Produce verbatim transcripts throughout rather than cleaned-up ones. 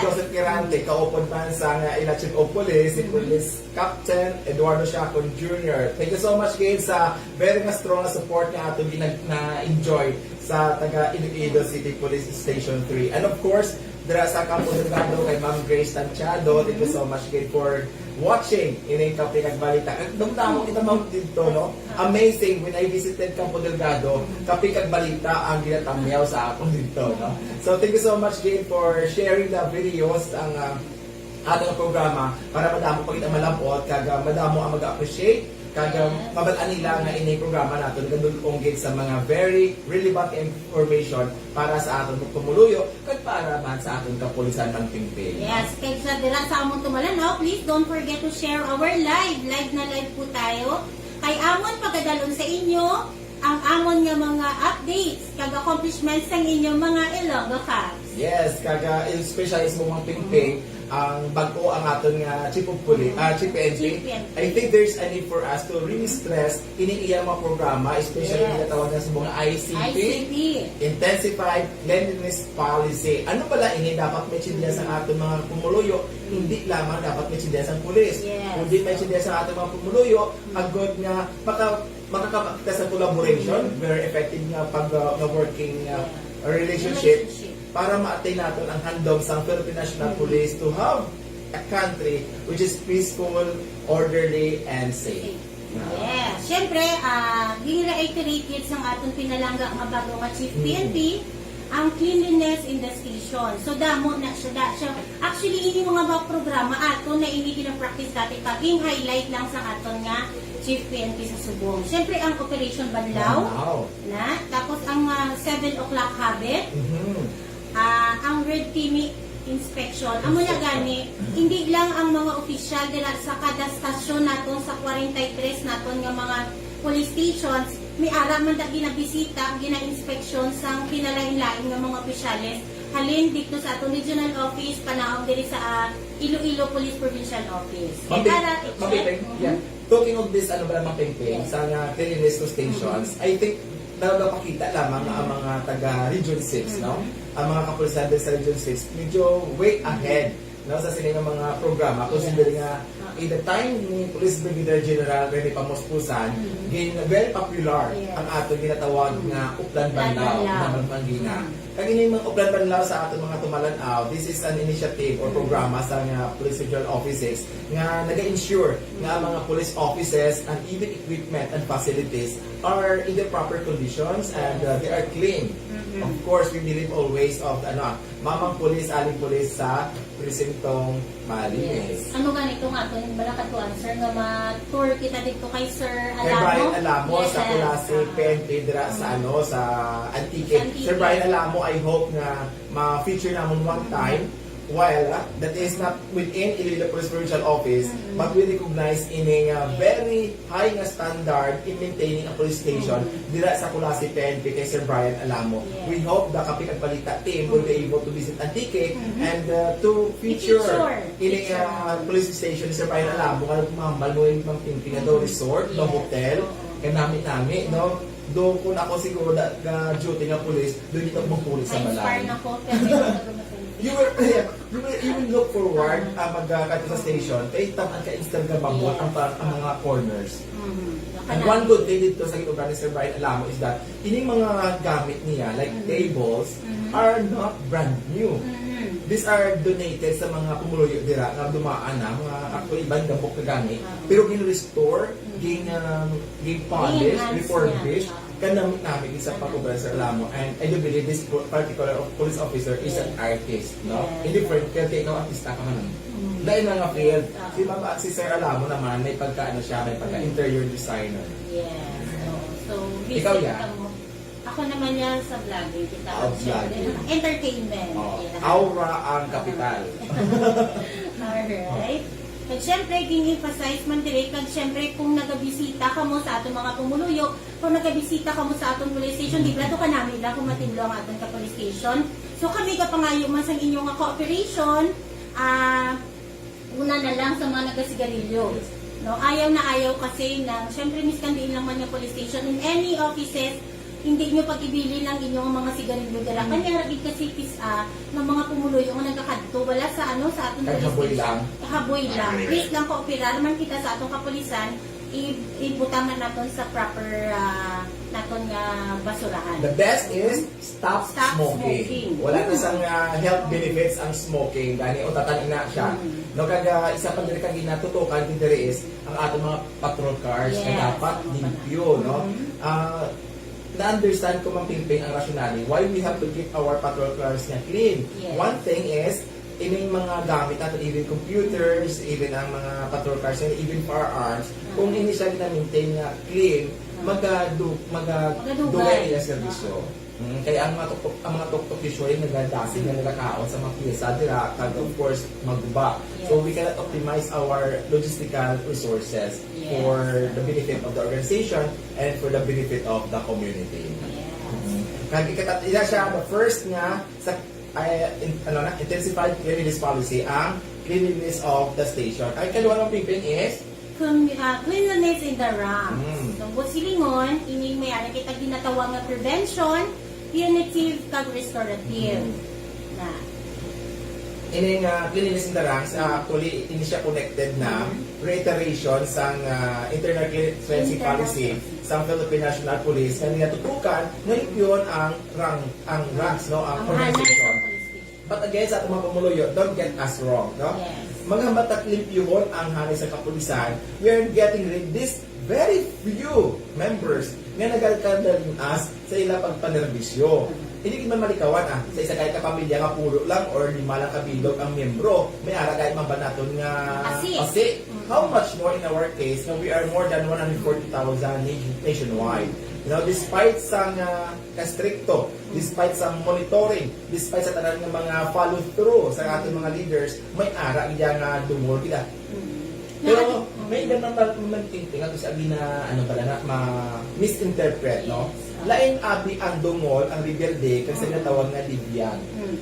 Joseph Quirante, kaupod man sa nga ila Chief of Police, si Police Captain Eduardo Siacon Junior. Thank you so much, Gabe, sa very nga strong nga support nga ato ginag-, na-enjoy sa taga Iloilo City Police Station three. And of course, dira sa Campo Delgado kay Ma'am Grace Tantiado. Thank you so much, Gabe, for watching ining Kape kag Balita. Dumdamo kita, ma'am, dito, no? Amazing, when I visited Campo Delgado, Kape kag Balita ang ginatamyaw sa akon dito, no? So, thank you so much, Gabe, for sharing the videos ang, ah, ato nga programa para madamo pa kita malab-ot kag, ah, madamo ang mag-appreciate kag, ah, mabal-an nila nga ini programa nato nagadul-ong gid sa mga very relevant information para sa aton pumuluyo kag para man sa aton kapulisan, Ma'am Pingping. Yes, kag sa dira sa amon Tumalanaw, please don't forget to share our live. Live na live po tayo. Kay amon pagadalon sa inyo ang amon nga mga updates kag accomplishments sang inyong mga Ilonggo Cops. Yes, kag, ah, especially sa mga Pingping, ang bag-o ang aton nga Chief of Police, ah, Chief P N P. Chief P N P. I think there's a need for us to really stress ining iyang mga programa, especially Yes. ginatawag na sa mga I C P, I C P. Intensified Cleanliness Policy. Ano pala ini dapat maintindihan sa aton mga pumuluyo? Hindi lamang dapat maintindihan sa pulis, Yes. kundi maintindihan sa aton mga pumuluyo, agod nga maka-, makakapakita sa collaboration, very effective nga pag, uh, nga working, uh, relationship, Relationship. para ma-attain naton ang handom sa Philippine National Police to have a country which is peaceful, orderly, and safe. Yes. Siyempre, ah, ginreiterate gid sang aton pinalangga nga bago nga Chief P N P, ang cleanliness in the station. So, damo na siya, da siya. Actually, ini mga, mga programa aton na ini gina-practice dati pa, gin-highlight lang sang aton nga Chief P N P sa subong. Siyempre, ang Operation Banlaw Wow. na, tapos ang, ah, seven o'clock habit, Mhm. ah, ang Red Team inspection. Amo na Inspection. gani, hindi lang ang mga opisyal dira sa kada stasyon naton sa forty-three naton nga mga police stations, may ara man da ginabisita, gina-inspeksyon sang kinalain-lain nga mga opisyales. Halin dito sa aton regional office, panaog diri sa, ah, Iloilo Police Provincial Office. Kay Ma'am Ping-, para Ma'am Ping-, i-check. yeah. Mhm. Talking of this, ano ba, Ma'am Ping-Ping, Yes. sa nga cleanliness to stations, Mhm. I think, nagapakita lamang nga ang mga taga Region six, no? Mhm. Ang mga kapulisan din sa Region six, medyo way Mhm. ahead, no, sa sini nga mga programa, Yes. considering nga, Ah. in the time ni Police Brigadier General Rene Pamuspusan, Mhm. gin-, very popular Yes. ang ato ginatawag Mhm. nga Oplan Oplan Banlaw, Banlaw. na Pampangina. Mhm. Kag ini mga Oplan Banlaw sa aton mga tumalan-aw, this is an initiative or Mhm. programa sa nga Police Regional Offices nga naga-ensure nga ang mga police offices and even equipment and facilities are in the proper conditions and, uh, they are clean. Mm-hmm. Of course, we believe always of, ano, mamang pulis, aling pulis sa presentong malinis. Yes. Ano gani to nga aton balakatuan, sir, nga ma-tour kita dito kay Sir Kay Alamo? Brian Alamo Yes. sa Culasi Ah. P N P dira sa, Mm. ano, sa Antique. Sa Antique. Sir Brian Alamo, I hope nga ma-feature namon one Mm-hmm. time. While, ah, that is not within Iloilo Police Provincial Office, Mm-hmm. but we recognize ining, ah, Yes. very high nga standard in maintaining a police station Mm-hmm. dira sa Culasi P N P kay Sir Brian Alamo. Yes. We hope the Kape kag Balita team will be Mm-hmm. able to visit Antique Mm-hmm. and, uh, to feature Feature. ining, Feature. uh, police station ni Sir Brian Alamo, kay mahambal mo yung mga pinting nga daw Mm-hmm. resort, daw Yes. hotel, Oo. kay nami-nami, no? Mm-hmm. Though kung ako siguro da-, ga-duty nga police, doon dito magpuli sa balay. Na-inspire na ko, pero hindi ko magpuli. You will, yeah, you will, you will look forward, Ah. ah, mag, ah, kadto sa station, kay taman ka Instagrammable Yes. ang pa-, ang mga corners. Mhm. And Baka one na- good thing dito sa gilugar ni Sir Brian Alamo is that ining mga gamit niya, like Mhm. tables, Mhm. are not brand new. Mhm. These are donated sa mga pumuluyo dira nga dumaan na, mga actually iban gabok na gamit, Ah. pero gin-restore, Mhm. gin, um, gin-polish, Gin-enhance refurbish, niya. Ah. Kanami-nami gid sa pag-obra ni Sir Alamo. And I do believe this po-, particular of-, police officer is an Yes. artist, no? Yes. In different field, kay ikaw artista ka man. Mm. Lain nga field. Yes. Si Ma'am, si Sir Alamo naman, may pagka, ano siya, may pagka Mm. interior designer. Yes. Oo. So, Ikaw, visit ya? ka mo. Ako naman yan sa vlogging, kita Ah, ang vlogging. syempre, entertainment. Oh, Yeah. aura ang kapital. Alright. Kag syempre, gin-emphasize man diri, kag syempre, kung nagabisita kamo sa atong mga pumuluyo, kung nagabisita kamo sa atong police station, di ba, to kanami lang kung matinlo ang atong ka police station. So, kami gapangayo man sang inyo nga cooperation, ah, una na lang sa mga nagasigarilyo. Yes. No, ayaw na ayaw kasi nang, syempre, miskan diin lang man nga police station, in any offices, Hindi nyo pag-ibilin ang inyong mga sigarilyo dira. Mm. Kani ra gid kasi kis-a nga mga pumuluyo nga nagakadto, wala sa ano, sa aton Kay haboy police station. Lang. Haboy lang. Ah. Please lang, kooperar man kita sa atong kapulisan, i-, ibutangan naton sa proper, ah, naton nga basurahan. The best is stop Stop smoking. Smoking. Wala na Mm. sang, ah, health benefits ang smoking. Gani, utatan ina siya. Mm. No, kag, ah, isa pa diri kag ginatutukan ko diri is ang aton mga patrol cars na Yes, dapat ang mga limpyo, no? Mm. Ah, na-understand ko, Ma'am Pingping, ang rationale why we have to keep our patrol cars nga clean. Yes. One thing is, ining mga gamit nato, even computers, even ang mga patrol cars, and even firearms, Mm. kung hindi siya gina-maintain nga clean, Mm. magadu-, maga-, Magadugay. Dugay ang serbisyo. Oo. Mm, kaya ang mga tuktok, ang mga tuktok usually nagdadasig na nagakaon sa mga pyesa dira, kag of course, maguba. So, Yes. we cannot optimize our logistical resources Yes. for the benefit of the organization and for the benefit of the community. Yes. Mm. Kag ikatat-, ila siya, the first nga, sa, ay, in-, ano na, intensified cleanliness policy, ang cleanliness of the station. Ang ikaduha, Ma'am Pingping, is? Clean-, ah, cleanliness in the ranks. Mm. So, buot silingon, ini may ara kita ginatawag nga prevention, punitive, kag restorative. Mm. Na. Ini nga cleanliness in the ranks, ah, Mm. actually, ini siya connected na Mm. reiteration sang, ah, internal clean-, cleansing Internal policy cleansing. Sang Philippine National Police nga ginatutukan nga limpyon ang rang-, ang ranks, no, ang Ang hanay organization. Sa police station. But again, sa atong mga pumuluyo, don't get us wrong, no? Yes. Maghambat ta limpyuhon ang hanay sa kapulisan. We are getting rid this very few members nga nagakadalin-as sa ila pagpanerbisyo. Mm. Hindi gid man malikawan, ah, sa isa ka pamilya nga pulo lang or lima lang ka bilog ang miyembro, may ara gani man ba naton nga Pasi. Pasi. Mm. How much more in our case nga we are more than one hundred forty thousand nation-, nationwide. You know, despite sa nga kastrikto, despite sa monitoring, despite sa tanan nga mga follow-through sa aton mga leaders, may ara gid nga dungol kita. Mm. Pero Nahati-, may iban man, man, man thinking, ato sa abi na, ano pala na, ma-, misinterpret, no? Yes. Lain abi ang dungol, ang rebelde, kag sa Mm. ginatawag nga libyan. Mm.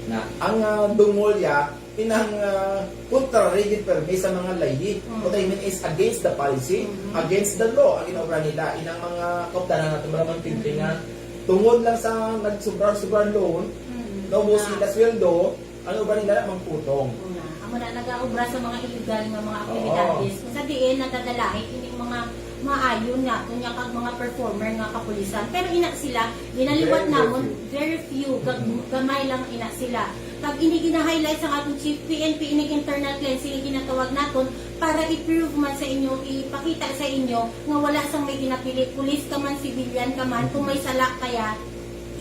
Na, ang, ah, dungol ya, inang, ah, contrary gid permi sa mga layi. Mm. What I mean is against the policy, Mm. against the law, ang ginaobra nila, inang mga kaupdanan nato, maramang thinking Mm. nga, tungod lang sa nagsobra-sobra loan, Mm. naubos Na. Sila sweldo, ang uban nila na mangputong. Una, amo na nagaobra sa mga illegal nga mga Oo. Aktibidades. Kung sa diin, nadadalahi ining mga maayo naton nga kag mga performer nga kapulisan. Pero ina sila, ginaliwat Very namon, few. Very few, gag-, Mm. gamay lang ina sila. Kag ini gina-highlight sa atong Chief P N P, ining internal cleansing nga ginatawag naton para i-prove man sa inyo, ipakita sa inyo nga wala sang may ginapili, pulis ka man, civilian ka man, kung may sala kaya,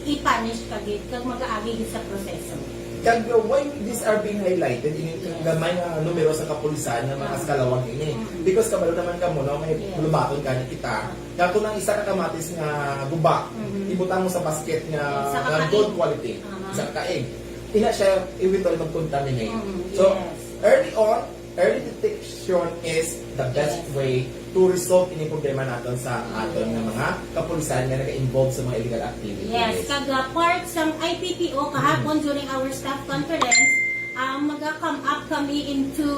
i-punish ka gid kag mag-aagi gid sa proseso. Kag, uh, why these are being highlighted in Yes. gamay nga numero sa kapulisan nga mga Ah. eskalawag ini? Mm. Because kabalo naman kamo, no, may Yes. lubaton gani kita. Ah. Nga kung ang isa ka kamatis nga guba, Mm-hmm. ibutang mo sa basket nga, Sa nga kakaig. Good quality, Aha. sa kakaig, ina siya eventually mag-contaminate. Mm, So, yes. Early on, early detection is the best Yes. way to resolve ini problema naton sa Mm. aton nga mga kapulisan nga naga-involve sa mga illegal activities. Yes, kag, ah, part sang I P P O kahapon Mm. during our staff conference, ah, maga-come up kami into,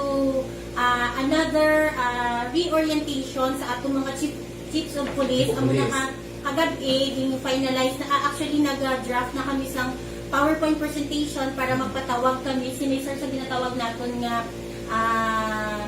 ah, another, ah, reorientation sa atong mga chief, chiefs of police. Chief of Amo na police. Ka-, kagab-i, gin-finalize na, ah, actually, nag-draft na kami sang PowerPoint presentation para magpatawag kami, sini sir sa ginatawag naton nga, ah,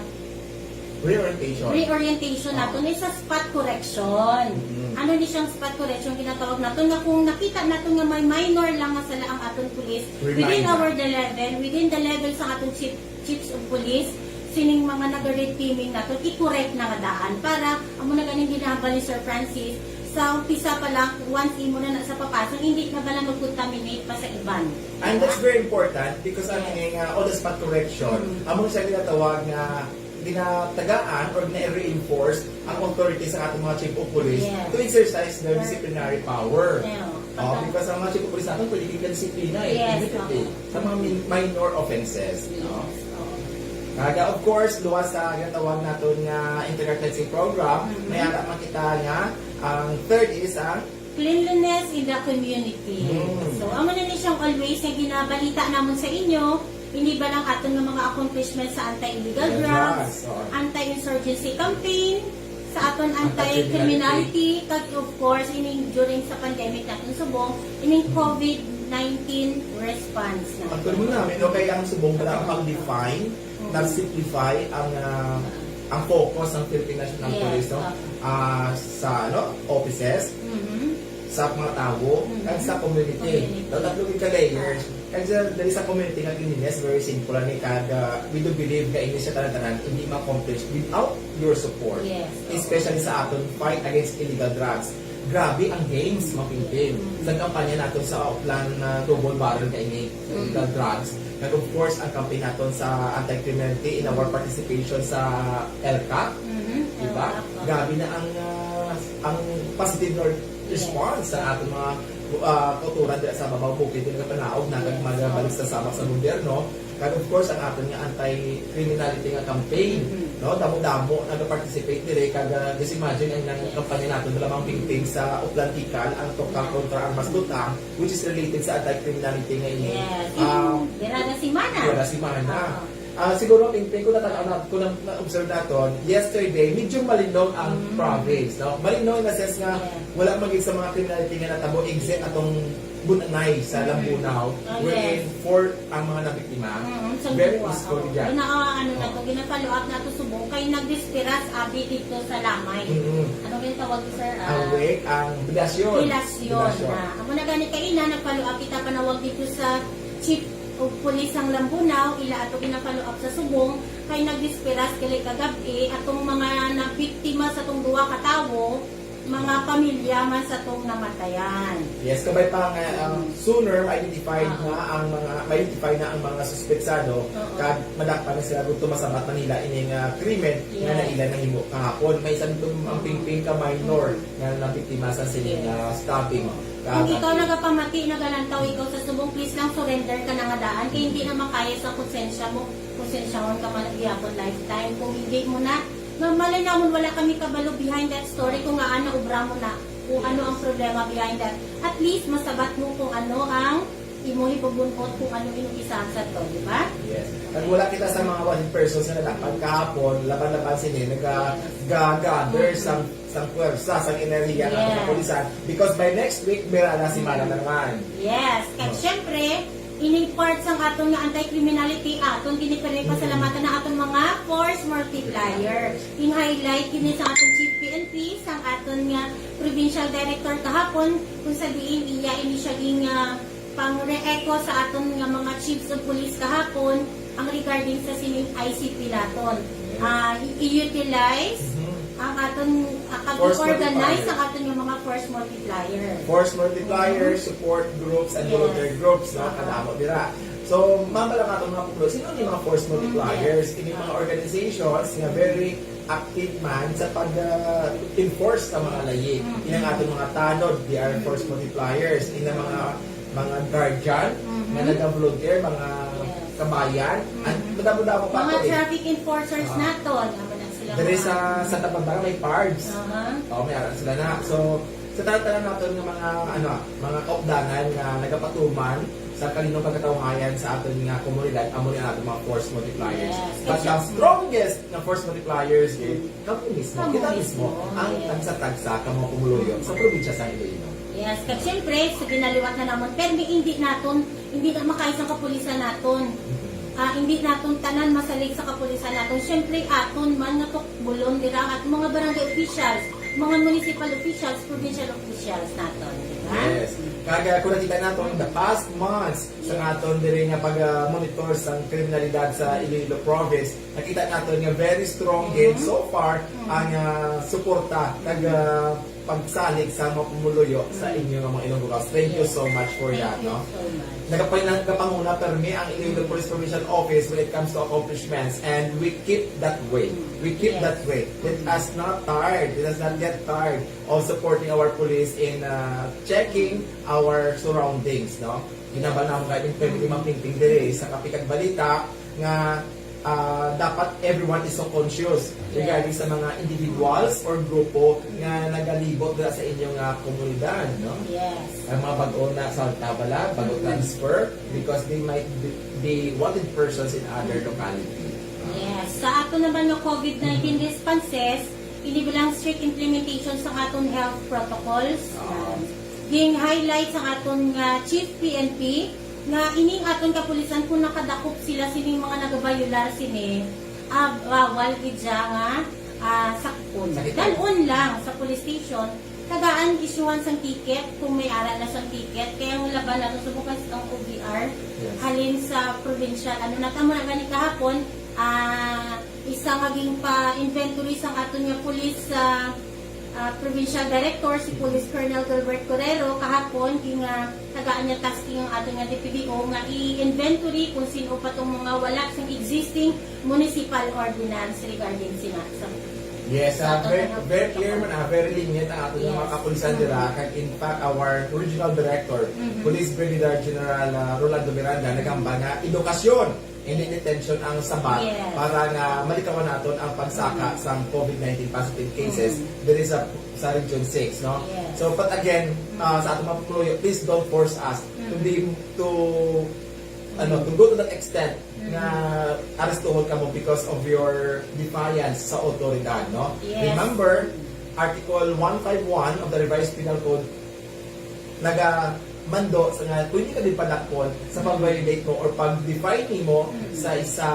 Reorientation. Reorientation Ah. naton is sa spot correction. Mm. Ano ni siyang spot correction ginatawag naton, nga kung nakita naton nga may minor lang nga sala ang aton pulis, within Reminder. Our the level, within the level sa aton chief, chiefs of police, sining mga nag-red teaming naton, i-correct na nga daan para amo na ganing ginahambal ni Sir Francis, sa umpisa pa lang, once imo na na sa papason, hindi na bala mag-contaminate pa sa iban. And that's very important because ang Yes. ini nga on the spot correction, Mm. amo siya ginatawag nga ginatagaan or gina-reinforce ang authority sa atong mga chief of police Yes. to exercise their Yes. Disciplinary power. Yeah. Oh, Pagka- because ang mga chief of police natin pwede gid disiplina eh, Yes, immediately, oo. Sa mga min-, minor offenses, Yes, no? Oo. Kaya, of course, luwas sa ginatawag naton nga internal cleansing program, Mm-hmm. May ara man kita nga ang third is ang Cleanliness in the community. Mm. So, amo na ni siyang always nga ginabalita namon sa inyo, hindi ba lang aton nga mga accomplishments sa anti-illegal Illegal drugs, drugs, oo. Anti-insurgency campaign, Sa aton anti-criminality, kag of course, ining during sa pandemic naton subong, ining COVID nineteen response na. Actually mo na, may okay ang subong na pag-define, nag-simplify ang ah, ang focus ng Philippine National Yes, Police no? ah. Ah, sa ano, offices, Mhm. sa mga tawo, Mhm. at sa community. Community. Daw tatlo ka layers. Kaya sa, dali sa community nga cleanliness, very simple lang eh, kag ah, we do believe nga ini siya tanan-tanan hindi ma-accomplish without your support. Yes. Especially sa aton fight against illegal drugs. Grabe ang gains, mga pingping. Mm. Sa kampanya naton sa Oplan na double barrel nga ini, sa Mm. illegal drugs. Kag of course, ang campaign naton sa anti-criminality in our participation sa ELCAC. Mhm. Diba? Tama. Grabe na ang ah, ang positive na response sa ating mga uh, kauturan dira sa Babaw Bukid nga panaog na kag magbalik sa sabak sa gobyerno. Kag of course, ang aton nga anti-criminality nga campaign, Mhm. no? Damo-damo nag-participate diri kag ah, just imagine ang nang kampanya naton, malamang pingping sa Oplan Tikal, ang Tukang kontra Armas Butang, which is related sa anti-criminality nga ini. Yes. Ah, Dira na si Mana. Wala si Mana. Oo. Ah, siguro, Pingping, kung natanaw na, kung na- na-observe naton, yesterday, medyo malinog ang Mm. province, no? Malinog in the sense nga Yes. wala man gid sa mga criminality nga natabo except atong Bunanay sa Mm. Lambunao, Ah, wherein yes. four ang mga nabiktima. Mm, sa Very Lambunao. peaceful Oo. dyan. Gina-, ah, ano na to, gina-follow up na to subong kay nagdisperas abi dito sa Lamay. Mm. Ano ba yung tawag ko, sir? Ah, Ang wake, ang bilasyon. Bilasyon. Na. Amo na gani kaina, nag-follow up kita, panawag dito sa Chief of Police sang Lambunao, ila ato gina-follow up sa subong, kay nagdisperas gali kagab-i atong mga nabiktima sa tong duha ka tawo, mga pamilya man sa tong namatayan. Yes, kabay pa nga ang Mm. sooner ma-identify Ah. na ang mga ma-identify na ang mga suspetsado Oo. kag madakpan na sila kung tumasabat na nila ining ah, krimen nga Yes. naila nahimo kahapon. May isa dito ang Mm. Pingping ka minor Mm. nga nabiktima sa sining Yes. ah, stabbing. Kung ikaw nagapamati, nagalantaw ikaw sa subong, please lang surrender ka na nga daan kay hindi na makaya sa konsensya mo. Konsensyahon ka man gihapon lifetime. Kung hindi mo na, ma-, malay namon wala kami kabalo behind that story kung ngaa naubra mo na, kung ano ang problema behind that. At least, masabat mo kung ano ang imo hipabunot, kung ano inumpisahan sa to, di ba? Yes. Nagwala kita sa mga wanted persons na nadapat kahapon, laban-laban sini, nag-gather Mhm. sa, sa puwersa, sa enerhiya ng Yes. kapulisan. Because by next week, Mirada si Mana Mhm. na naman. Yes, kag Oh. syempre, ining part sang aton nga anti-criminality, aton gini pa rin pasalamatan ang aton mga force multiplier. In highlight kini sa aton Chief P N P, sang aton nga provincial director kahapon, kung sa diin iya ini siya ging ah, pang-re-echo sa aton nga mga chiefs of police kahapon, ang regarding sa sining I C P naton. Ah, i- i-utilize Mhm. ang aton, ah, Force pag-organize multiplier. Ang aton nga mga force multiplier. Force multiplier, Mhm. support groups, and Yes. volunteer groups, no? Aha. Kadamo dira. So, mama lang atong mga pumulo. Sino ni mga force Mm, multipliers? yes. Ini mga organizations nga very active man sa pag-enforce sa mga layi. Mm. Inang aton mga tanod, they are Mm. force multipliers. Inang mga mga guardian Mhm. nga nag-volunteer, mga Yes. kabayan, Mhm. at madamo-damo pa Mga to eh. Traffic enforcers Ah. naton, amo na sila Diri mga sa Santa Barbara may PARDS. Aha. Oh, may aral sila na. So, sa tanan-tanan naton nga mga ano, mga kaupdanan nga nagapatuman sa kalinong pagkatawhayan sa aton nga komunidad, amo ni aton mga force multipliers. Yes. But the strongest nga force multipliers, eh, kamo mismo, Kamo kita mismo, mismo, ang yes. tagsatagsa ka mga pumuluyo sa probinsya sa Iloilo. Yes, kag siyempre, sa ginaliwat na namon, pero hindi naton, hindi na makaya sa kapulisan naton. Ah, hindi naton tanan masalig sa kapulisan naton. Siyempre, aton man nga tukbulon dira ang aton mga barangay officials, mga municipal officials, provincial officials naton, di ba? Yes. Kag kung nakita naton, the past months, sa aton diri nga pag-monitor sa kriminalidad sa Iloilo Province, nakita naton nga very strong gid so far ang ah, suporta kag ah, pagsalig sa mga pumuluyo sa inyo nga mga Ilonggo Girls. Thank you so much for that, Thank you no? So much. Nagapanguna, nagapanguna permi ang Iloilo Police Provincial Office when it comes to accomplishments, and we keep that way. We keep Yes. That way. Let us not tired. Let us not get tired of supporting our police in uh, checking our surroundings, no? Ginabal naman kayo yung pwede mapingping dire sa Kape kag Balita nga ah, dapat everyone is so conscious Yes. Regarding sa mga individuals or grupo nga nagalibot dira sa inyong ah, komunidad, no? Yes. Ang mga bag-o na sa Tabala, bag-o Mhm. transfer, because they might be, be wanted persons in other locality. Yes. Sa ato naman nga COVID nineteen responses, Ini bilang strict implementation sa aton health protocols. Ging-highlight sa aton nga Chief P N P nga ining aton kapulisan, kung nakadakop sila sining mga nagabayular sini, ah, bawal gid siya nga, ah, sakpon. Sakpon. Dal-on lang sa police station, tagaan, isyuhan sang ticket kung may ara na sang ticket. Kay ang laban nato subong sa ang O V R, yes, halin sa provincial. Ano na, tamo na gani kahapon, ah, isa nga ginpa-inventory sang aton nga police, ah, ah, provincial director, si Police Colonel Gilbert Correro, kahapon, gintagaan niya tasking ang aton nga D P D O nga i-inventory kung sino pa tong mga wala sang existing municipal ordinance regarding sina. Sa Yes, ah, very, very clear man, ah, very lenient ang aton nga mga kapulisan dira. Kag in fact, our regional director, Police Brigadier General, ah, Rolando Miranda, nagamba nga edukasyon, hindi detention ang sabat para nga malikawan naton ang pagsaka sang COVID nineteen positive cases diri sa, sa Region six, no? Yes. So, but again, ah, sa atong mga pumuluyo, please don't force us to be, to, ano, to go to that extent nga arestuhon kamo because of your defiance sa awtoridad, no? Yes. Remember, Article one five one of the Revised Penal Code nagamando sa nga pwede ka din padakpon sa pag-violate mo or pag-defy nimo sa isa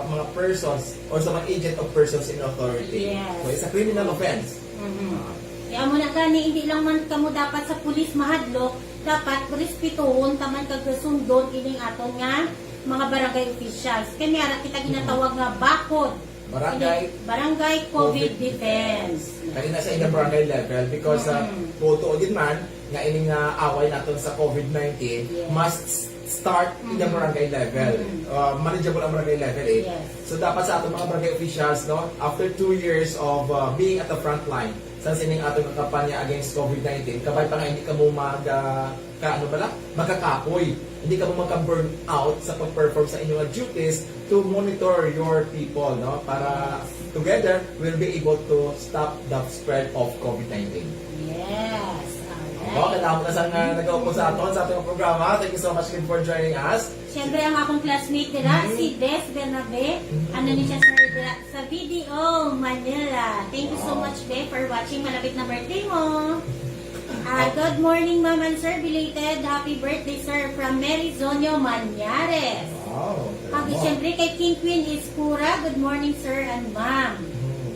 mga persons or sa mga agent of persons in authority. Yes. So, it's a criminal offense. Mhm. Kaya mo na gani, hindi lang man kamo dapat sa pulis mahadlok, dapat respetuhon taman kag sundon ining aton nga mga barangay officials. Kay may ara kita ginatawag nga bakod. Barangay, barangay COVID defense. Kani na sa inyong barangay level because, ah, buto din man nga ining, ah, away naton sa COVID nineteen must s-, start in the barangay level. Ah, manageable ang barangay level, eh. Yes. So, dapat sa atong mga barangay officials, no, after two years of, ah, being at the front line, sa sining ato nga kampanya against COVID nineteen, kabay pa nga hindi kamo mag, ah, ka, ano bala, magkakapoy. Hindi kamo magka-burn out sa pag-perform sa inyong duties to monitor your people, no? Para together, we'll be able to stop the spread of COVID nineteen. Yes. Opo, alright. Kailangan mo na sa nga nag-upo sa aton, sa ating programa. Thank you so much again for joining us. Siyempre, ang akong classmate dira, si Des Bernabe. Ano ni siya, sir, dira sa V D O Manila. Thank you so much, Be, for watching. Malapit na birthday mo. Ah, good morning, Ma'am and Sir. Belated happy birthday, sir, from Mary Zonyo Manyares. Wow, kag salamat. Siyempre, kay King Queen Iskura, good morning, sir and ma'am. Mhm.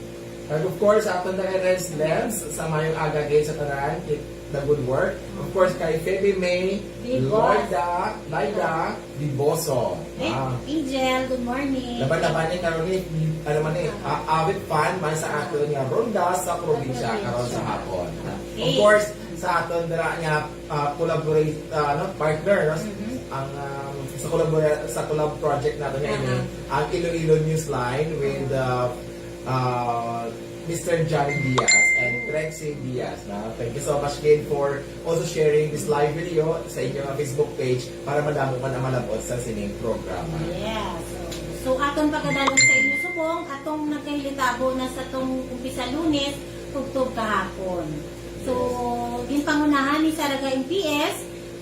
And of course, aton na kay Renz Lenz, sa mayong aga gid sa tanan, keep the good work. Of course, kay Feby May, Vivos. Lloyda, Lyda, Diboso. Eh, ah. Angel, good morning. Laban-laban ni karon ni, ano man ni, ah, avid fan man sa aton nga ronda sa probinsya karon sa hapon. Okay. Of course, sa aton dira nga, ah, collaborate, ah, ano, partner, no? Mhm. Ang, um, sa collabora-, sa collab project nato nga ini, ang Iloilo Newsline with, uh, uh, Mister Johnny Diaz and Trexie Diaz, na thank you so much again for also sharing this live video sa inyong Facebook page para madamo man ang malabot sa sining programa. Yes. So, so aton pagadalog sa inyo subong, atong nagkahilitabo na sa tong umpisa Lunes, tubtob kahapon. So, ginpangunahan ni Zarraga M P S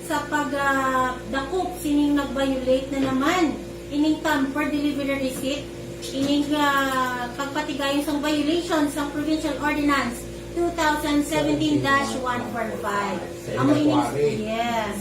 sa pag, ah, dakop sining nag-violate na naman ining tamper delivery receipt, ining, ah, pagpatigayon sang violation sang Provincial Ordinance two thousand seventeen dash one four five. Sa Amo ining, Inagwari. Yes.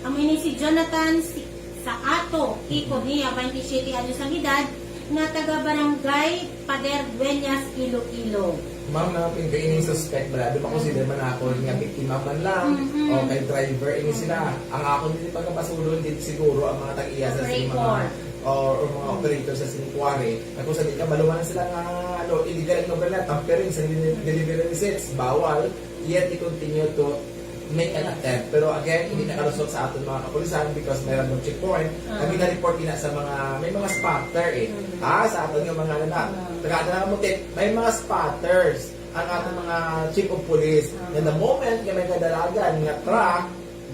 Amo ining si Jonathan si, sa ato, Kiko niya, twenty-seven anyos ang edad, nga taga Barangay Pader Dueñas, Iloilo. Ma'am, na, kay ining suspect bala, di ba, consider man ako nga biktima man lang, mm-mm, o kay driver, ini sila. Mm-mm. Ang akon din pagkapasulon din siguro ang mga tag-iya sa mga, operator, or, or mga, mm, operator sa sining quarry, na kung sa di ka maluman sila nga, ano, illegal ang overnight, tampering sa deli-, mm, delivery receipts, bawal, yet they continue to make an attempt. Pero again, hindi nakalusot sa aton mga kapulisan because may random checkpoint. Ah. Kami na-report ina sa mga, may mga spotter eh. Mm. Ah, sa aton nga mga, ano na, ah, taga na mo, may mga spotters ang aton mga chief of police. Ah. And the moment nga may kadalagan nga truck,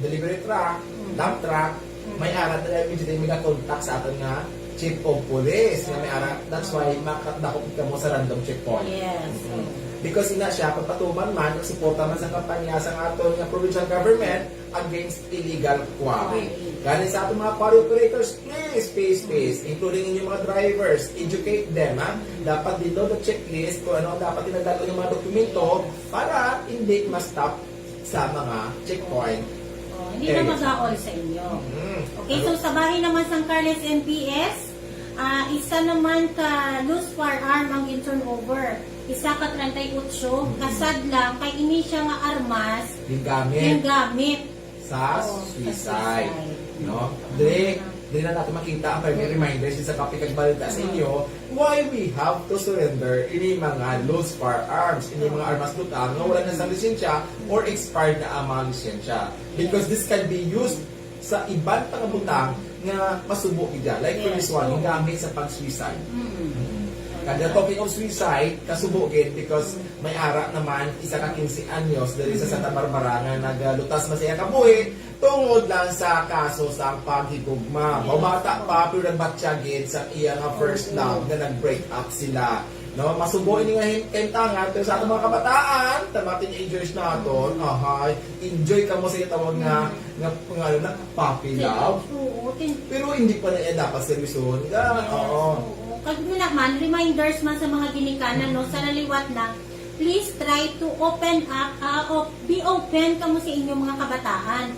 delivery truck, mm, dump truck, mm, may ara na lang immediately may contact sa aton nga chief of police nga may ara. That's why makadakop kamo sa random checkpoint. Yes. Mm. Because ina siya, pagpatuman man, suporta man sa kampanya sa aton nga provincial government against illegal quarry. Quarry. Gani sa ating mga quarry operators, please, please, please, including inyong mga drivers, educate them, ha? Dapat they know the checklist kung ano ang dapat tinatag ng mga dokumento para hindi ma-stop sa mga checkpoint. Oh, hindi na Area. Mag-aol sa inyo. Mm. Okay, so sa bahin naman sang Carles M P S, ah, isa naman ka loose firearm ang gin-turnover. Isa ka treinta y ocho, kasad lang kay ini siya nga armas Gingamit gingamit sa oh, sa suicide. suicide. No? Dili, dili na natin makita ang primary reminders sa topic ng balita sa inyo, why we have to surrender ini mga loose firearms, ini mga armas butang nga wala na sang lisensya or expired na ang mga lisensya. Because this can be used sa iban pa nga butang nga masubo gid, like for this one, Yes. gamit sa pag-suicide. Mm. Kada talking of suicide, kasubo gid because may ara naman isa ka quince anyos diri sa Santa Barbara nga nagalutas man sa iya kabuhi tungod lang sa kaso sa paghigugma. Yes. Mabata pa pero nagbatya gid sa iya nga first love nga nag-break up sila. No, masubo ini nga hin- kaintangan pero sa atong mga kabataan, sa mga teenagers naton, ahay, enjoy kamo sa itawag nga nga nga ano na puppy love. Oo, tin- Pero hindi pa na iya dapat seryosohon ka. Yes, Oo. oo. Kag mo naman, reminders man sa mga ginikanan, no, sa naliwat na, please try to open up, ah, op- be open kamo sa inyong mga kabataan.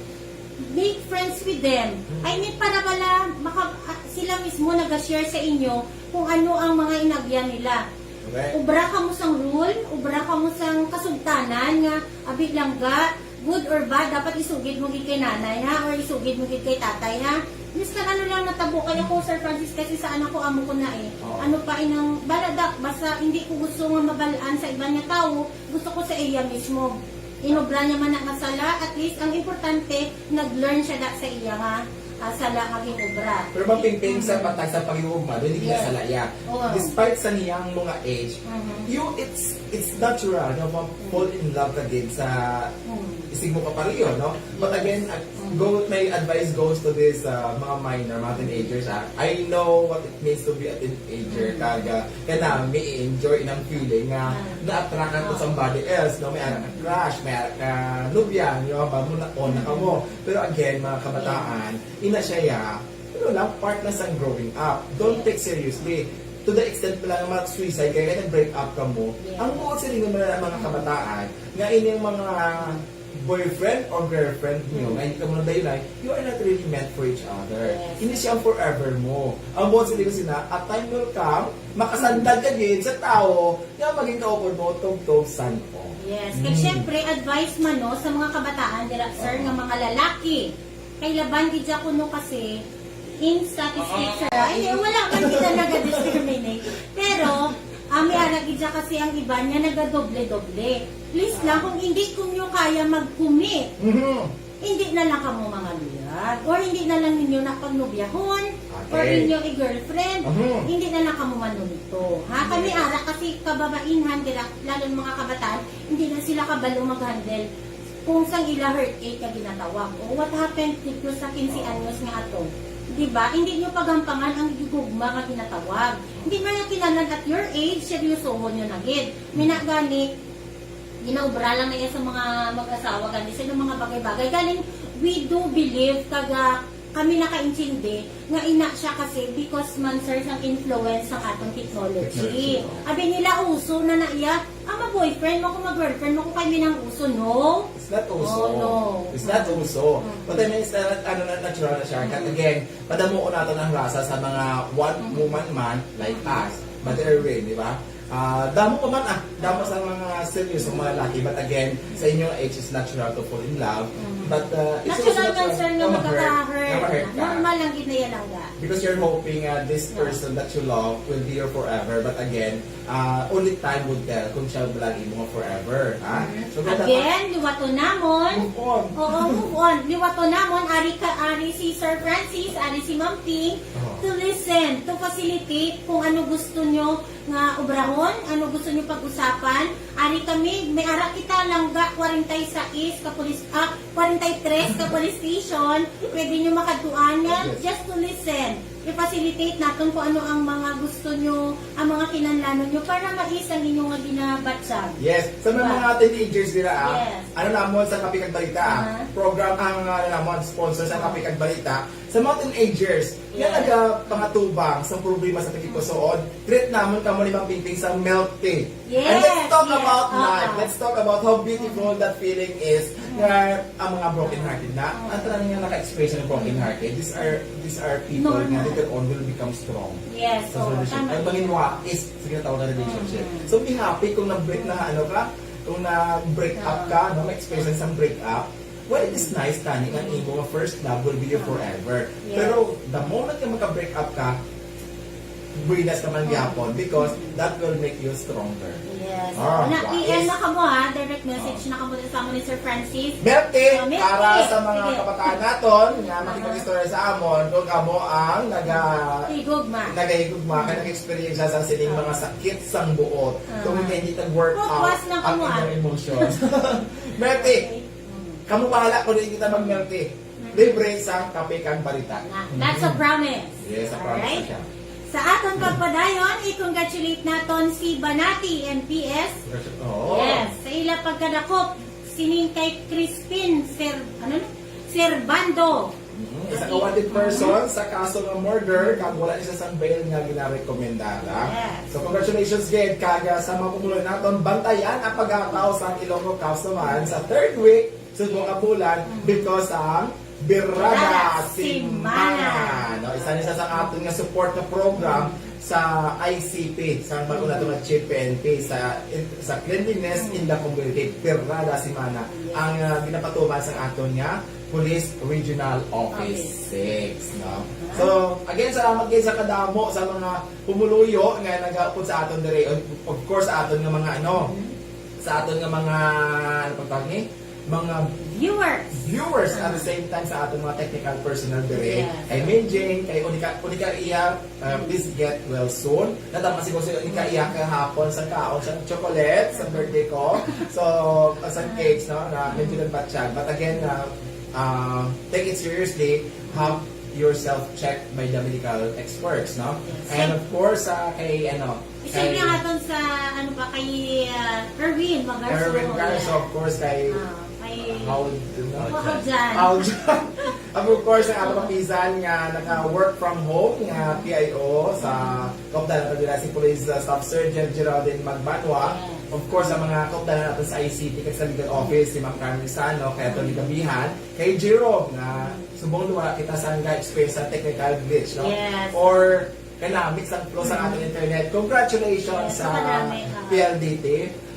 Make friends with them. I mean, para bala, maka, ah, sila mismo nag-share sa inyo kung ano ang mga inagyan nila. Okay. Ubra kamo sang rule, ubra kamo sang kasugtanan nga, abi lang ga, good or bad, dapat isugid mo gid kay nanay, ha, or isugid mo gid kay tatay, ha. Bisan ano lang natabo kay ako, Sir Francis, kasi sa anak ko, amo ko na eh. Oo. Ano pa inang baladak, basta hindi ko gusto nga mabalaan sa iban nga tawo, gusto ko sa iya mismo. Inubra niya man na nga sala, at least ang importante, nag-learn siya da sa iya nga ah, sala nga ginobra. Pero mapingping sa patag sa paghiugma, doon hindi Yes. sala iya. Oo. Despite sa niyang mga age, Mhm. you, it's it's natural na ma-fall in love ka gid sa Mm. isigmo ka pareho, no? But again, uh, Mhm. go, my advice goes to this uh, mga minor, mga teenagers, ah. I know what it means to be a teenager, Mhm. kag uh, kanami i-enjoy inang feeling nga Ah. na-attract ka to Ah. somebody else, no? May ara ka crush, may ara ka nubya, di ba? Ba mo na on na ka mo. Pero again, mga kabataan, ina siya ya, ano lang, part na sang growing up. Don't take seriously. To the extent pa lang nga mag-suicide kay nag-break up ka mo, Yes. ang buot silingon man na mga kabataan, nga ining mga boyfriend or girlfriend niyo, Mm. nga hindi ka mo nagdayunay, you are not really meant for each other. Yes. Hindi siya ang forever mo. Ang buot silingon sina, a time will come, makasandag ka gid sa tao nga maging kaupod mo, tubtob san-o. Yes. Kag Mm. syempre, advice man, no, sa mga kabataan dira, sir, Oo. nga mga lalaki. Kay laban gid siya kuno kasi in statistics, Oo. Ay, wala man kita naga-discriminate. Pero, ah, may ara gid siya kasi ang iban nga nagadoble-doble. Please lang, kung hindi ko nyo kaya mag-commit, Mhm. hindi na lang kamo mangaluyag. Or hindi na lang ninyo na pagnubyahon. Or Okay. inyo i-girlfriend. Mhm. Hindi na lang kamo manunito. Ha? Kami ara kasi kababainhan, dira, lalo ang mga kabataan, hindi na sila kabalo mag-handle kung sang ila heartache nga ginatawag. O what happened dito sa quince anyos nga ato? Di ba? Hindi nyo pagampangan ang gigugma nga ginatawag. Hindi man nga kinahanglan at your age, seryosohon nyo na gid. May na gani, ginaobra lang na iya sa mga mag-asawa, gani sa ilang mga bagay-bagay. Galing, we do believe, kaga kami nakaintindi, nga ina siya kasi because man, sir, sang influence sang atong technology. Technology, oh. Abi nila, uso na na iya, ah, mag-boyfriend mo ko, mag-girlfriend mo ko, kay minang uso, no? It's not uso. Oh, no. It's not uso. Mm. But I mean, it's not, ano, na natural na siya. But again, padamuon nato ang rasa sa mga one Mm. woman man like Mm. us. But Erwin, di ba? Ah, damo pa man, ah, damo sa mga seryoso, mga lalaki. But again, sa inyong age, it's natural to fall in love. Mm. But uh, it's Natural also lang, sir, nga na magkaka-hurt. Na ma-hurt ka. Normal lang gid na yan lang ga. Because you're hoping uh, this Yeah. person that you love will be your forever. But again, uh, only time would tell kung siya ba lagi mo forever. Ha? Mhm. So, dapat Again, liwaton namon. Move on. Oo, move on. Liwaton namon. Ari ka, ari si Sir Francis, ari si Ma'am Ping, Oo. to listen, to facilitate kung ano gusto nyo nga obrahon, ano gusto nyo pag-usapan. Ari kami, may ara kita lang ga, forty-six ka police, ah, forty-three ka police station. Pwede nyo makadtuan nga, Yes. just to listen. I-facilitate naton kung ano ang mga gusto nyo, ang mga kinahanglanon nyo para mais ang inyong nga ginabatyag. Yes. Sa mga, Diba? mga teenagers nila, ah, Yes. ano namon sa Kape kag Balita, ah, Aha. program ang, ah, ano namon, sponsor sa Kape kag Balita. Sa mga teenagers, nga Yes. nagapangatubang sa problema sa pagkipusod, treat namon kamo ni Ma'am Pingping sa milk tea. Yes, And let's talk yes. about Oo. Life. Let's talk about how beautiful that feeling is. Nga ang mga broken-hearted na, ang tanan nga naka-experience ng broken-hearted, these are, these are people na Normal. Later on will become strong. Yes, Sa oo, relationship. tama Ang yun. maging wais sa ginatawag na relationship. Mhm. So be happy kung na-break na ano ka, kung na-break up Oo. ka, no, may experience ng break up. Well, it is nice, tani, nga imo nga first love will be your forever. Yes. Pero the moment nga magka-break up ka, buenas ka man Mhm. gyapon because that will make you stronger. Yes. Ah, Na, wais. I M na kamo ha, direct message na kamo sa amo ni Sir Francis. Milk tea Ah, milk para tea. Sa mga Sige. kabataan naton nga makipag-istorya sa amon kung kamo ang naga Higugma. nagahigugma ka nag-experience sa sining Ah. Mga sakit sang buot. Ah. Kung hindi nag-work out Putwas na ang kamo, ah. inyong emotions. Milk tea, Okay. Mm. kamo bahala kung di kita mag-milk tea. Mm. Libre sa Kape kag Balita. Na, that's a promise. Yes, a promise Alright? na siya. Sa aton pagpadayon, i-congratulate naton si Banati M P S. Oo. Yes, sa ila pagkadakop sining kay Crispin Sir, ano ni? Servando. Mhm. Isa ka wanted person sa kaso nga murder kag wala ni siya sang bail nga ginarekomendara. Yes. So congratulations gid kag, ah, sa mga pumuluyo naton, bantayan ang pagkatawo sa Ilonggo Councilman sa third week subong nga bulan because ang Birada Birada Simana. Simana. No, isa ni sa, sa aton nga support nga program sa I C P, sa bago nato nga Chief P N P, sa sa cleanliness in the community, Birada Simana. Yes. Ang, ah, ginapatuman sa aton nga Police Regional Office Office. six, no? Ah. So, again, salamat gid sa kadamo sa mga pumuluyo nga nagaupod sa aton dire. Of course, sa aton nga mga ano, Mhm. sa aton nga mga, ano pagtawag ni? Mga Viewers. viewers at the Ah. same time sa aton mga technical personnel dire. Yes. Kay Minjing, kay Unika, Unika Iya, uh, please get well soon. Nadama siguro si Unika Iya kahapon sa kaon siya ng chocolate sa birthday ko. So, uh, sa cakes, no, na medyo nagbatsyag. But again, uh, uh, take it seriously. Have yourself checked by the medical experts, no? Yes. And of course, uh, kay, ano, Isa kay niya aton sa, ano ba, kay, ah, Erwin Magarso. Erwin Magarso, Yeah. Of course, kay Ah, kay Howard, no? Howard Jan. Howard Jan. Of course, ang ato kapisan nga naka-work from home, nga P I O sa Kaupdanan, pagdala si Police, uh, Staff Sergeant Geraldine Magbanwa. Yes. Of course, ang mga kaupdanan natin sa I C T kag sa legal office, si Ma'am Carmen Sano, kay Attorney Gabihan, kay Jerome, nga subong wala kita sa nga experience sa technical glitch, no? Yes. Or kanami sa flow sa ating internet. Congratulations Yes, sa kanami, ah. P L D T.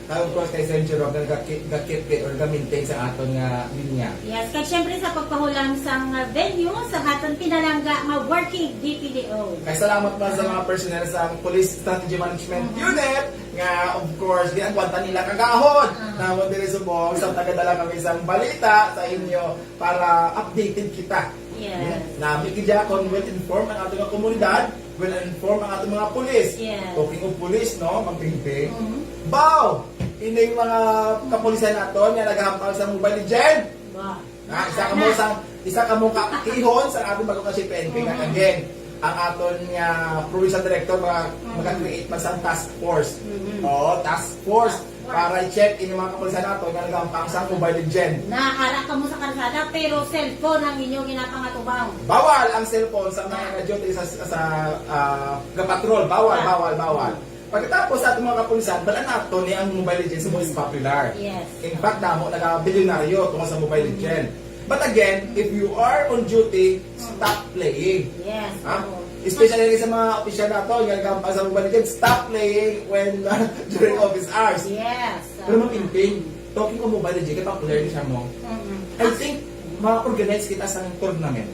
Kag of course, kay Sir Jerome, nga gakit, gakit or ga-maintain sa aton nga linya. Yes, kag syempre sa pagpahulam sang venue sa aton pinalangga nga working D P D O. Kay salamat man sa mga personnel sa Police Strategy Management Mhm. Unit nga, of course, ginagwanta nila kagahod. Ah. Namo diri subong sa tagadala kami sang balita sa inyo para updated kita. Yes. Na may gidya kon well informed ang ato nga komunidad, well informed ang ato mga pulis. Yes. Talking of pulis, no, Ma'am Pingping? Mhm. Baw! Ining mga kapulisan naton nga nagahampang sa Mobile Legend. Ba. Na, isa kamo sa, isa kamo ka ihon sa ating bagong ka C P N P nga Mhm. again, ang aton nga provincial director mga Mhm. mag-create man sa task force. Mhm. Oo, task force. Task force. Para i-check ini mga kapulisan nato nga nagahampang sa Mobile Legend. Naara kamo sa karsada pero cellphone ang inyong ginapangatubang. Bawal ang cellphone sa mga nag-duty sa, sa, ah, gapatrol. Bawal, Ah. bawal, bawal. Pagkatapos sa atong mga kapulisan, bal-an nato ni ang Mobile Legends most popular. Yes. In fact, damo nagabilyonaryo tungod sa Mobile Legend. But again, if you are on duty, stop playing. Yes. Ha? Oo. Especially sa mga opisyal nato, nga nagkampal sa Mobile Legends, stop playing when, uh, during office hours. Yes. Pero Ma'am Pingping, talking of Mobile Legends, kay popular ni siya mo. Mm-mm. I think, ma-organize kita sa tournament.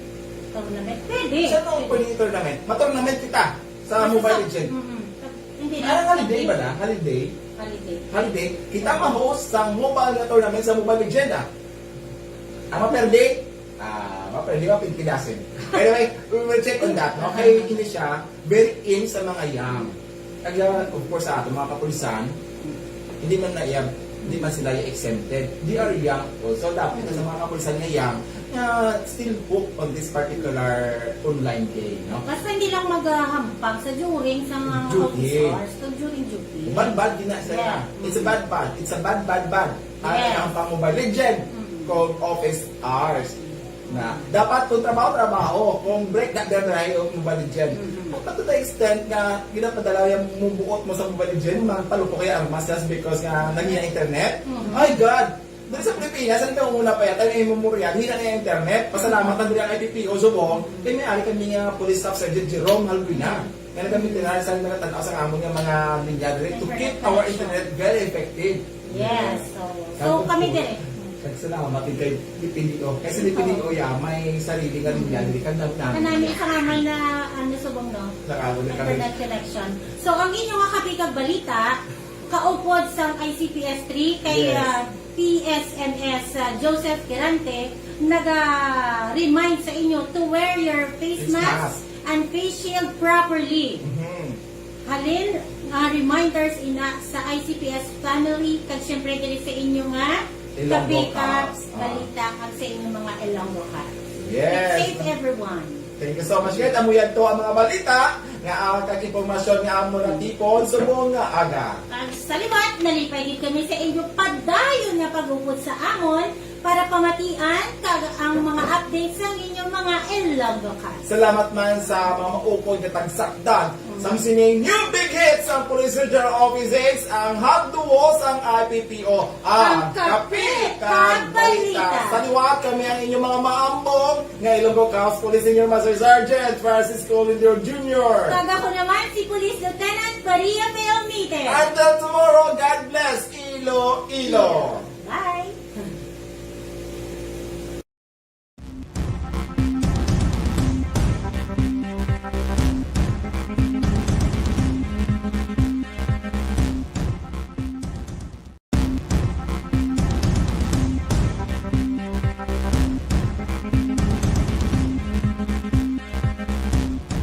Tournament. Pwede. Sa noong pwede yung tournament, ma-tournament kita sa Mobile Legend. Mm-mm. Hindi na. Ano, holiday ba na? Holiday? Holiday. Holiday? Kita ma-host sa mobile na tournament sa Mobile Legend, ah. Ang maperde, ah, maperde, mapintidasin. Anyway, we will check on that, no? Kay ini siya, very in sa mga young. Kaya, of course, sa ating mga kapulisan, hindi man na iya, hindi man sila exempted. They are young also. Dapat sa mga kapulisan nga young, Uh, still hooked on this particular online game, no? Basta hindi lang maghampang sa during sa mga Duty. Office hours, so during duty. Bad-bad din na siya. Yeah. It's a bad-bad. It's a bad-bad-bad. Ang Yes. ang pang-Mobile Legend, Mm. kung office hours. Na, dapat kung trabaho-trabaho, kung break na din tayo, Mobile Legend. Mm-hmm. Up to the extent nga, ginapadala yung mubuot mo sa Mobile Legend, magpalupo kaya armas just because nga naging internet. Mm-hmm. Ay, God! Doon sa Pilipinas, ang una pa yata, yung memorial, hindi na kaya internet. Pasalamat na din ang I P P O, subong, kay may ari kami nga police officer, Jerome Halguina. Nga nagamitin na sa nagtanaw sa amon nga mga linya diri to keep our internet very effective. Yes. So, so Tapos kami po, dire. Nagsalamat din kay D P D O. Kasi D P D O ya, may sarili nga linya diri. Kanda namin. Kanami sa naman na ano subong, no? Sa amon na kami. Internet connection. So, ang inyo nga kapikag balita, kaupod sang I C P S three kay Yes. ah, P S M S ah, Joseph Quirante, naga-remind sa inyo to wear your face Face mask mask. and face shield properly. Mhm. Halin nga reminders ina sa I C P S family, kag siyempre diri sa inyo nga Ilonggo kapikag Cops. Ah. Balita, kag sa inyo mga Ilonggo Cops. Yes. Keep safe, everyone. Thank you so much, guys. Amo yan to ang mga balita nga ang kag impormasyon nga amo natipon subong nga aga. Kag sa liwat, nalipay gid kami sa inyo padayon nga pag-upod sa amon para pamatian kag ang mga updates sa inyong mga Ilonggo Cops. Salamat man sa mga maukod nga tagsakdan sang sining new big hit sa Police Regional Office Eight, ang Hot Duo sang I P P O, ang Ang Kape Kape kag kag Balita. Balita. Sa liwat, kami ang inyong mga maambong nga Ilonggo Cops Police Senior Master Sergeant Francisco Lindor Junior. Kag ako naman si Police Lieutenant Maria Peomite. Until tomorrow, God bless Iloilo. Bye!